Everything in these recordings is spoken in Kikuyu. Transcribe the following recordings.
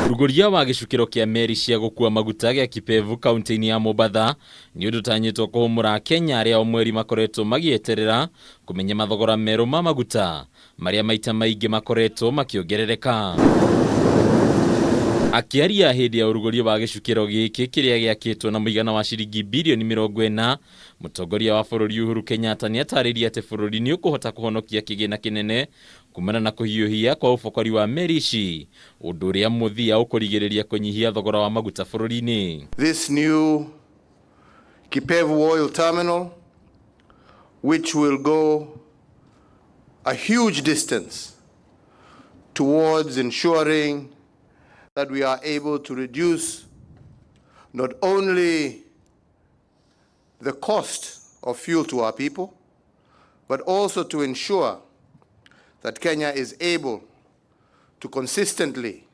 Ũrugũria wa gĩcukĩro kĩa meri cia gũkua maguta gĩa Kipevu kaunti-inĩ ya Mombatha nĩ ũndũ ũtanyĩtwo kũhũmũra Akenya arĩa o mweri makoretwo magĩeterera kũmenya mathogora merũ ma maguta marĩa maita maingĩ makoretwo makĩongerereka. Akĩaria hĩndĩ ya ũrugũria wa gĩcukĩro gĩkĩ kĩrĩa gĩakĩtwo na mũigana wa ciringi birioni 40, mũtongoria wa bũrũri Uhuru Kenyatta nĩatarĩirie atĩ bũrũri nĩ ũkũhota kũhonokia kĩgĩna kĩnene kumana na kũhiũhia kwa ũbokori wa meri ici, ũndũ ũrĩa mũthia ũkũrigĩrĩria kũnyihia thogora wa maguta bũrũri-inĩ. This new Kipevu Oil Terminal, which will go a huge distance towards ensuring that we are able to reduce not only the cost of fuel to our people, but also to ensure that Kenya is able to consistently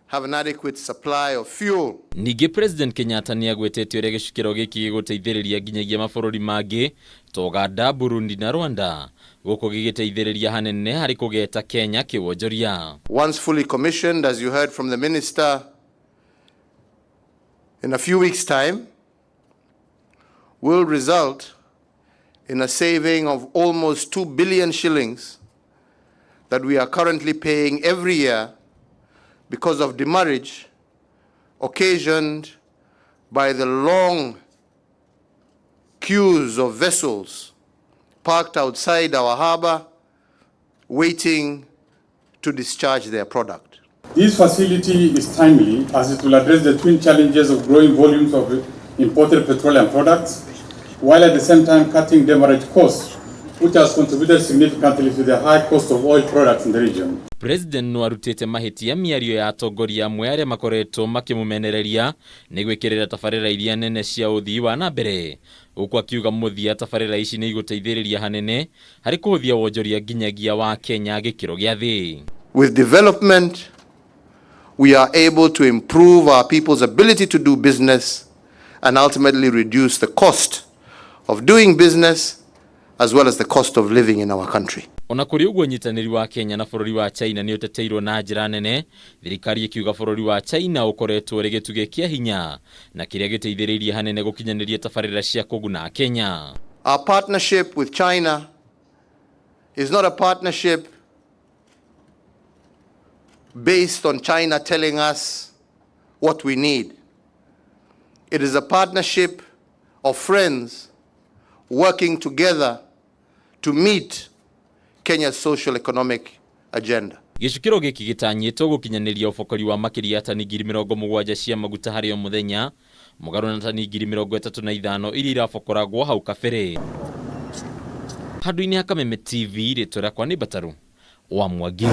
have an adequate supply of fuel. Ningĩ President Kenyatta nĩ agwetete ũrĩa gĩcukĩro gĩkĩ gĩgũteithĩrĩria nginyagia mabũrũri mangĩ ta Uganda, Burundi na Rwanda, gũkũ gĩgĩteithĩrĩria hanene harĩ kũgeta Kenya kĩwonjoria. Once fully commissioned, as you heard from the minister, in a few weeks' time, will result in a saving of almost 2 billion shillings that we are currently paying every year because of demurrage occasioned by the long queues of vessels parked outside our harbor waiting to discharge their product. This facility is timely as it will address the twin challenges of growing volumes of imported petroleum products, while at the same time cutting demurrage costs, which has contributed significantly to the high cost of oil products in the region. President no arutĩte mahĩtia mĩario ya atongoria amwe arĩa makoretwo makĩmũmenereria nĩ gwĩkĩrĩra tabarĩra iria nene cia ũthii wa na mbere, gũkũ akiuga mũthia tabarĩra ici nĩ igũteithĩrĩria hanene harĩ kũhũthia wonjoria nginyagia wa Kenya gĩkĩro gĩa thĩ. With development, we are able to improve our people's ability to do business and ultimately reduce the cost of doing business as well as the cost of living in our country. Ona kũrĩ ũguo, ũnyitanĩri wa Kenya na bũrũri wa China nĩ ũteteirwo na njĩra nene, thirikari ĩkiuga bũrũri wa China ũkoretwo ũrĩ gĩtugĩ kĩa hinya na kĩrĩa gĩteithĩrĩirie hanene gũkinyanĩria tabarĩra cia kũguna Kenya. Our partnership with China is not a partnership based on China telling us what we need. It is a partnership of friends working together to meet Kenya's social economic agenda. Gĩcukĩro gĩkĩ gĩtanyĩtwo gũkinyanĩria ũbokori wa makĩria ya tani 70,000 cia maguta harĩ o mũthenya, mũgarũ na tani 35,000 iria irabokoragwo hau kabere. Handũ-inĩ ha Kameme TV, rĩtwa rĩakwa nĩ Mbataru wa Mwangi.